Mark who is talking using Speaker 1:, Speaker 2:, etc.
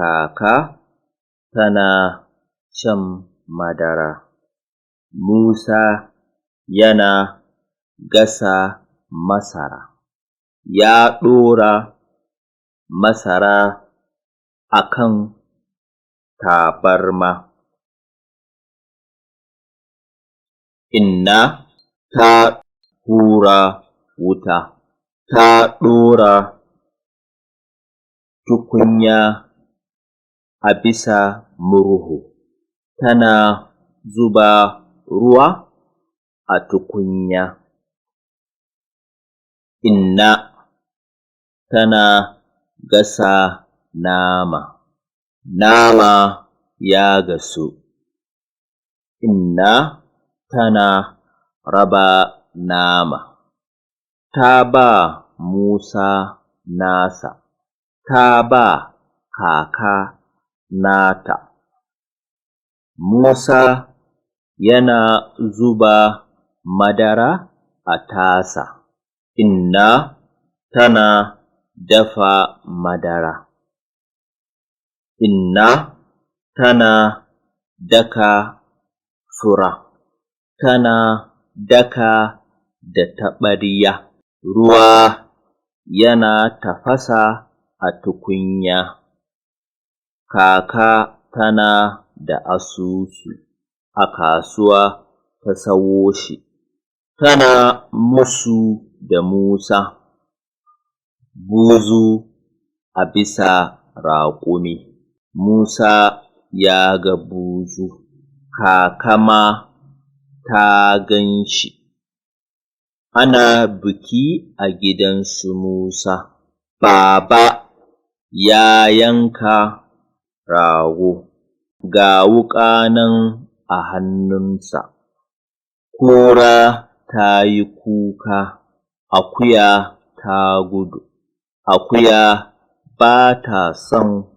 Speaker 1: Kaka tana shan madara. Musa yana gasa masara. Ya ɗora masara a kan tabarma. Inna ta hura wuta, ta ɗora tukunya a bisa murhu, tana zuba ruwa a tukunya. Inna tana gasa nama, nama ya gasu. Inna tana raba nama, ta ba Musa nasa, ta ba kaka nata. Musa yana zuba madara a tasa. Inna tana dafa madara. Inna tana daka fura, tana daka da taɓarya. Ruwa yana tafasa a tukunya. Kaka tana da asusu, a kasuwa ta sayo shi. Tana musu da Musa, buzu a bisa raƙumi. Musa ya ga buzu, kaka ma ta gan shi. Ana biki a gidan su Musa. Baba ya yanka rago, ga wuƙa nan a hannunsa. Kura ta yi kuka, akuya ta gudu. Akuya ba ta son.